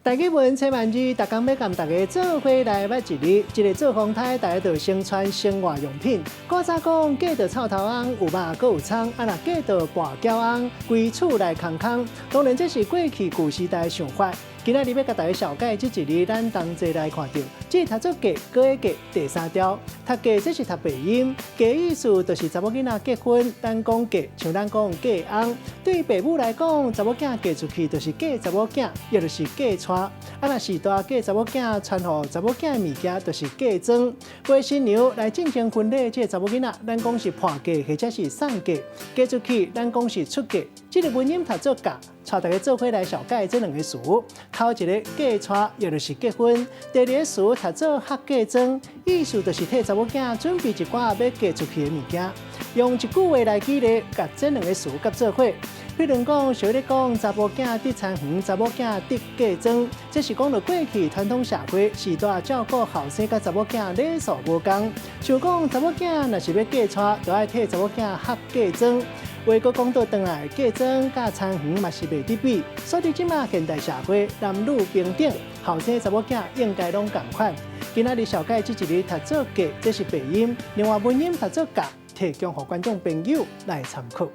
台語文千萬字，逐工欲共大家做伙來捌一字，一个做風颱，大家就先穿生活用品。古早講嫁到臭頭翁，有肉閣有蔥；啊，若嫁到跋筊翁，規厝內空空。當然，這是過去舊時代的想法。今仔日欲共大家紹介這一字，咱同齊來看著，這讀做嫁，閣個嫁，第三調讀嫁，這是讀白音，嫁意思就是查某囡仔結婚，咱講嫁，像咱講嫁翁。對爸母來講，查某囝嫁出去就是嫁查某囝，也就是嫁娶。啊，若是大嫁查某囝，傳予查某囝的物件，就是嫁妝。陪新娘來進行婚禮，這個查某囡仔，咱講是伴嫁或者是送嫁，嫁出去，咱講是出嫁。這个文音讀做嫁，帶大家做伙來紹介這兩个詞。頭一个嫁娶，也就是結婚；第二个詞讀做合嫁妝，意思就是替查某囝準備一寡欲嫁出去的物件。用一句話來舉例，共這兩个詞佮做伙。比如講，俗咧講查埔囝得田園，查某囝得嫁妝，這是講著過去傳統社會序大照顧後生佮查某囝禮數無仝。像講查某囝若是欲嫁娶，就愛替查某囝合嫁妝。話閣講倒轉來，嫁妝佮田園嘛是袂得比，所以這馬現代社會男女平等，後生查某囝應該攏仝款。今仔日紹介這一字讀做嫁，這是白音；另外文音讀做嫁，提供予觀眾朋友來參考。